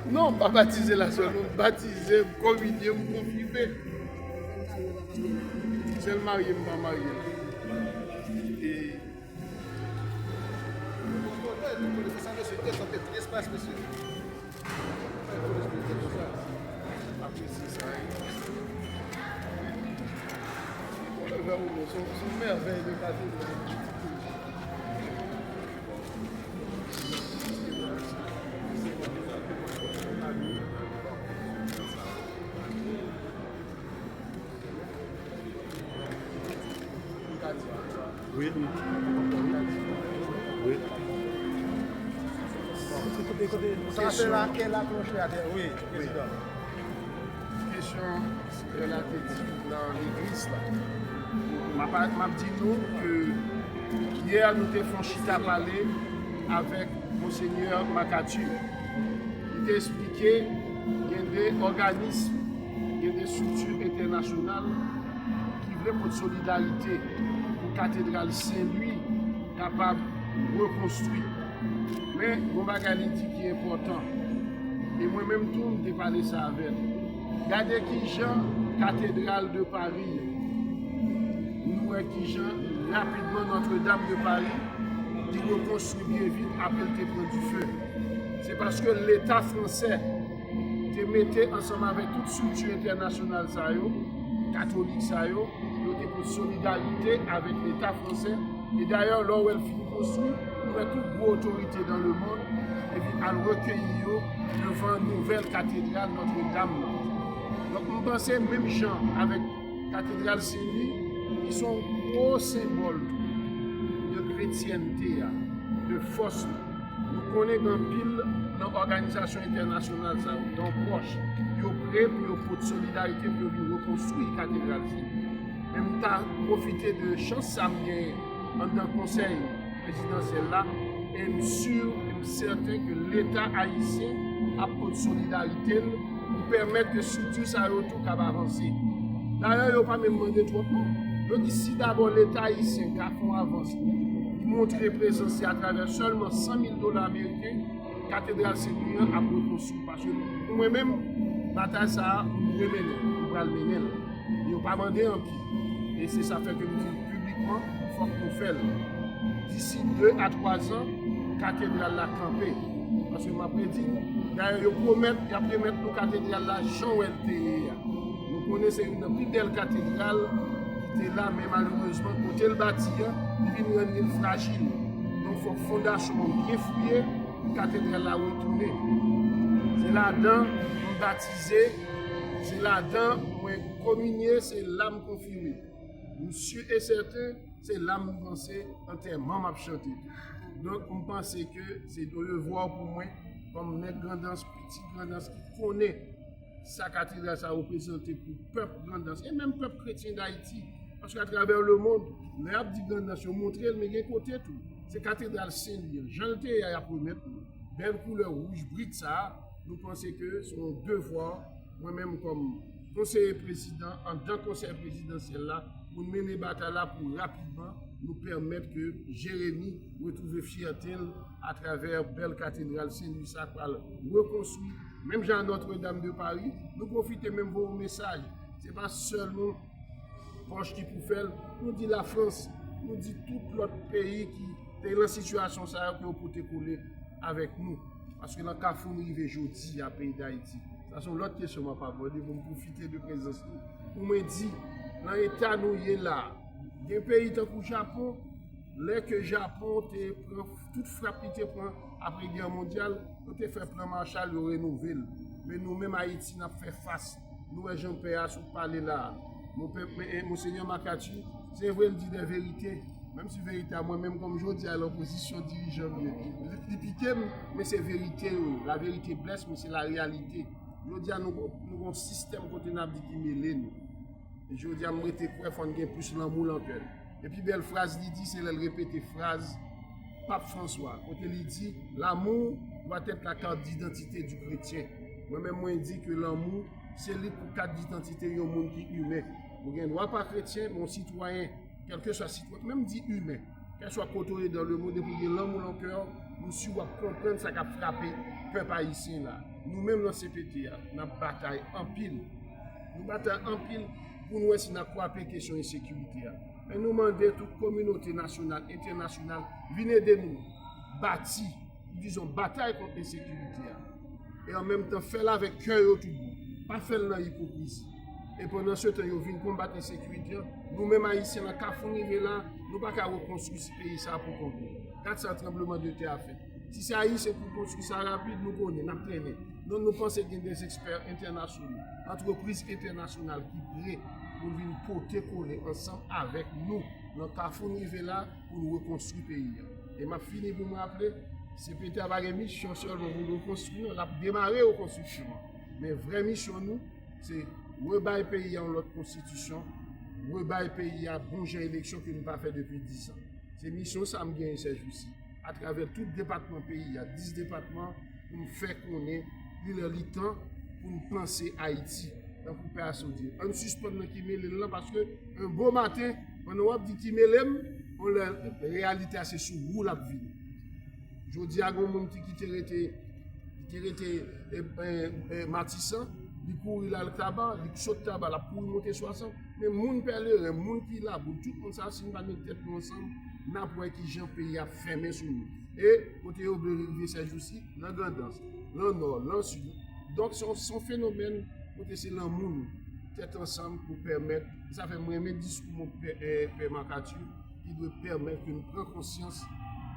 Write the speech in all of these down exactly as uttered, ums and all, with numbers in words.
Non, m pa batize la sèlman. M batize, m kominye, m konfime. Sèl marye m pa marye. E Apresye sa, wi. Son, son mèvèy de katedral. Wi. Wi. Sa se la ke la klòch la te, wi, prezidan. Kesyon ke la te di nan legliz la. M ap, m ap di nou ke yè nou te fè yon chita pale avèk Monsenyè Macatu. Li te eksplike gen de òganis, gen de estrikti entènasyonal ki vle pot solidarite pou katedral Sen Lwi kapab rekonstwi. Men, gon bagay li di ki enpòtan. E mwen menm tou, m te pale sa avè l. Gade ki jan katedral de Pari, nou wè ki jan rapidman Notre Dame de Paris, li rekonstwi byen vit apre l te pran dife. Se paske Leta fransè te mete ansanm avèk tout estrikti entènasyonal sa yo, katolik sa yo, yo te pou solidarite avèk Leta fransè. E dayè, lè w wè l fin konstwi, nou wè tout gwo otorite dans le monde, epi al rekeyi yo devan nouvèl katedral Notre Dame nan. Donk, m panse menm jan avèk katedral Sen Lwi, ki se yon gwo senbòl tou de kretyènte a, de fòs nou. Nou konnen gen anpil nan òganizasyon entènasyonal sa yo, gen yon pwòch, yo pre pou yo pot solidarite pou yo vin rekonstwi katedral Sen Lwi. Men m ta pwofite de chans sa m genyen anndan konsèy prezidansyèl la, e m si e m sèten ke Leta ayisyen ap pot solidarite l pou pèmèt ke estrikti sa yo tou kab avanse. Dayè, yo pa menm mande twòp non. Yo di si dabò Leta ayisyen ka fè yon avans, montre prezans li atravè sèlman san mil dola ameriken, katedral Sen Lwi an ap rekonstwi. Paske pou mwen menm, batay sa a, m dwe mennen l, m pral mennen l. Yo pa mande anpil. E se sa fè ke m di l piblikman, fòk nou fè l. Disi de a twa zan, katedral la kanpe. Paske m ap redi nou, dayè yo pwomèt, y ap remèt nou katedral la jan w wè l te ye a. Nou konnen se youn nan pi bèl katedral ki te la, men malerezman, kote l bati an, li vin rann li frajil. Donk, fòk fondasyon an byen fouye, pou katedral la retounen. Se ladan m batize, se ladan mwen kominye, se la m konfime. M si e sèten, se la m panse antèman m ap chante tou. Donk, m panse ke se yon devwa pou mwen, kòm nèg Grandans, pitit Grandans ki konnen sa katedral sa reprezante pou pèp Grandans, e menm pèp kretyen Dayiti. Paske atravè lemonn, lè y ap di Grandans, yo montre l, men gen kote tou. Se katedral Sen Lwi an. Jan l te ye a, y ap remèt nou. Bèl koulè wouj brit sa a, nou panse ke se yon devwa, mwen menm kòm konseye prezidan, anndan konsèy prezidansyèl la, pou n mennen batay la pou rapidman nou pèmèt ke Jeremi retwouve fyète l atravè bèl katedral Sen Lwi sa k pral rekonstwi. Menm jan Notre Dame de Paris, nou pwofite menm voye yon mesaj. Se pa sèlman pòch ki pou fè l. Nou di Lafrans, nou di tout lòt peyi ki te nan sitiyasyon sa yo pou yo pote kole avèk nou. Paske nan kafou n rive jodi a, peyi Dayiti. Sa se yon lòt kesyon m ap abòde pou m pwofite de prezans nou. Pou mwen di, nan eta nou ye la, gen peyi tankou Japon, lè ke Japon te pran tout frap li te pran apre gè mondyal, yo te fè plan Marshall, yo renove l. Men nou menm Ayiti, n ap fè fas. Nou wè jan pè a sot pale la a. Mon pè, men, eh, Monsenyè Macatu, se vre l di de verite. Menm si verite a, mwen menm kòm jodi a, lè opozisyon dirijan m ye. Li, li pike m, men se verite yo ye. La vérité blesse, men se la réalité. Jodi a, nou, nou gon sistèm kote n ap di ki mele nou. E jodi a, m rete kwè fò n gen plis lanmou nan kè n. Epi bèl fraz li di, se lè l repete fraz Pap Franswa, kote li di, l'amour doit être la carte d'identité du chrétien. Mwen menm, mwen di ke lanmou, se li pou kat didantite yon moun ki imen. Ou gen dwa pa kretyen, men yon sitwayen, kèlkeswa sitwayen, menm di imen. Kèlkeswa kote w ye dans le monde, epi w gen lanmou nan kè w, m si w ap konprann sa k ap frape pèp ayisyen la. Nou menm nan C P T a, n ap batay anpil. Nou batay anpil pou n wè si n ap kwape kesyon ensekirite a. Men nou mande tout kominote nasyonal, entènasyonal, vin ede nou bati, dizon, batay kont ensekirite a. E an menm tan, fè l avèk kè yo tout bon. Pa fè l nan ipokrizi. E pandan se tan, yo vin konbat ensekirite a. Nou menm Ayisyen nan Kafou n rive la, nou pa ka rekonstwi peyi sa a pou kont nou. Gad sa tranbleman de tè a fè. Si se Ayisyen pou konstwi sa rapid, nou konnen, n ap trennen. Non, nou panse gen de ekspè entènasyonal, antrepriz entènasyonal ki pre pou vin pote kole ansanm avèk nou nan Kafou n rive la pou nou rekonstwi peyi a. E m ap fini pou m raple, C P T a pa gen misyon sèlman pou l rekonstwi, non, l ap demare rekonstriksyon an. Men vrè misyon nou, se rebay peyi a yon lòt konstitisyon, rebay peyi a bon jan eleksyon ke nou pa fè depi diz an. Se misyon sa m genyen sèjousi, atravè tout depatman peyi a, dis depatman, pou m fè konnen li lè li tan pou n panse Ayiti, tankou Pè Aso di. Ann sispann nan ki mele l lan, paske yon bon maten, pandan w ap di ki mele m, yon lè reyalite a se sou ou l ap vini. Jodi a, gen moun ki, ki te rete, ki te rete e, e, e, Matisan, li kouri l al Taba, li sot Taba, l ap kouri monte Swazan. Men moun Pèleren, moun ki Laboul, tout moun sa, si n pa met tèt nou ansanm, n ap wè ki jan peyi ap fèmen sou nou. E kote yo vle rive sèjousi, nan Grandans, nan Nò, nan Sid. Donk, se yon, se yon fenomèn kote se lanmou nou, tèt ansanm pou pèmèt, e sa fè m renmen diskou mon pè, eh, pè Marc Arthur, ki dwe pèmèt ke nou pran konsyans,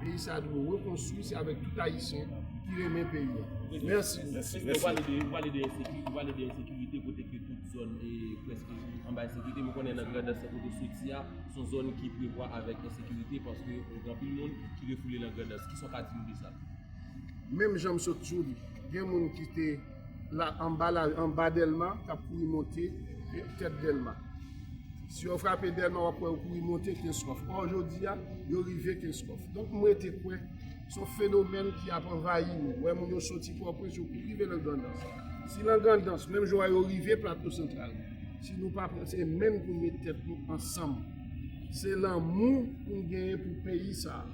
peyi sa a dwe rekonstwi, se avèk tout Ayisyen ki renmen peyi a. Mèsi. Mèsi. Ou pale de, ou pale de ensekirite, ou pale de ensekirite kote ke tout zòn e prèske anba ensekirite, men konnen nan Grandans kote w soti a, se yon zòn ki prevwa avèk ensekirite paske gen anpil moun ki refoule nan Grandans. Kisa w ka di nou de sa? Menm jan m sot di w li, gen moun ki te la, anba la, anba Dèlma, k ap kouri monte e, tèt Dèlma. Si yo frape Dèlma, w ap wè yo kouri monte Kenskòf. Ò, jodi a, yo rive Kenskòf. Donk, m rete kwè, se yon fenomèn ki ap anvayi nou. Wè moun yo soti Pòtoprens, yo rive nan Grandans. Si nan Grandans, menm jan yo rive Plato Santral, si nou pa pran, se menm pou n met tèt nou ansanm. Se lanmou pou n genyen pou peyi sa a.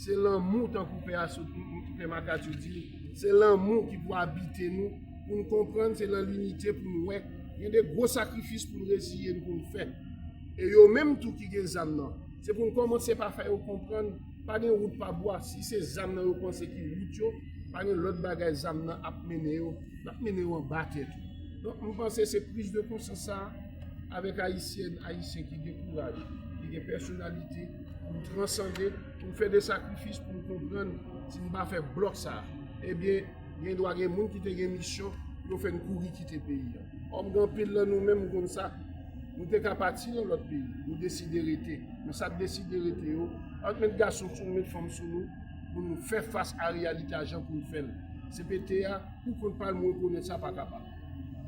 Se lanmou, tankou pè a sot, pè Marc Arthur di, se lanmou ki pou abite nou, pou n konprann se nan linite pou n wè. Gen de gwo sakrifis pou n reziye n pou n fè. E yo menm tou ki gen zam nan, se pou n kòmanse pa fè yo konprann, pa gen wout pa bwa. Si se zam nan yo panse ki wout yo, pa gen lòt bagay zam nan ap mennen yo, l ap mennen yo anba tè tou. Donk, m panse se priz de konsyans sa a, avèk Ayisyèn, Ayisyen ki gen kouraj, ki gen pèsonalite, pou n transande, pou n fè de sakrifis, pou n konprann, si n pa fè blòk sa a, ebyen, gen dwa gen moun ki te gen misyon pou yo fè n kouri kite peyi a. Ò, m gen anpil nan nou menm, m konn sa. Nou te ka pati nan lòt peyi, nou deside rete. Men sa k deside rete yo, ann met gason sou nou, met fanm sou nou, pou nou fè fas a reyalite a jan pou n fè l. C P T a, pou kont pa l, m rekonèt sa pa kapab.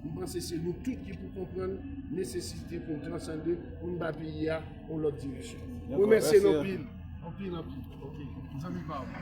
M panse se nou tout ki pou konprann nesesite pou n transande, pou n ba peyi a yon lòt direksyon. M remèsye nou anpil, anpil, anpil. Ok, zanmi pa m.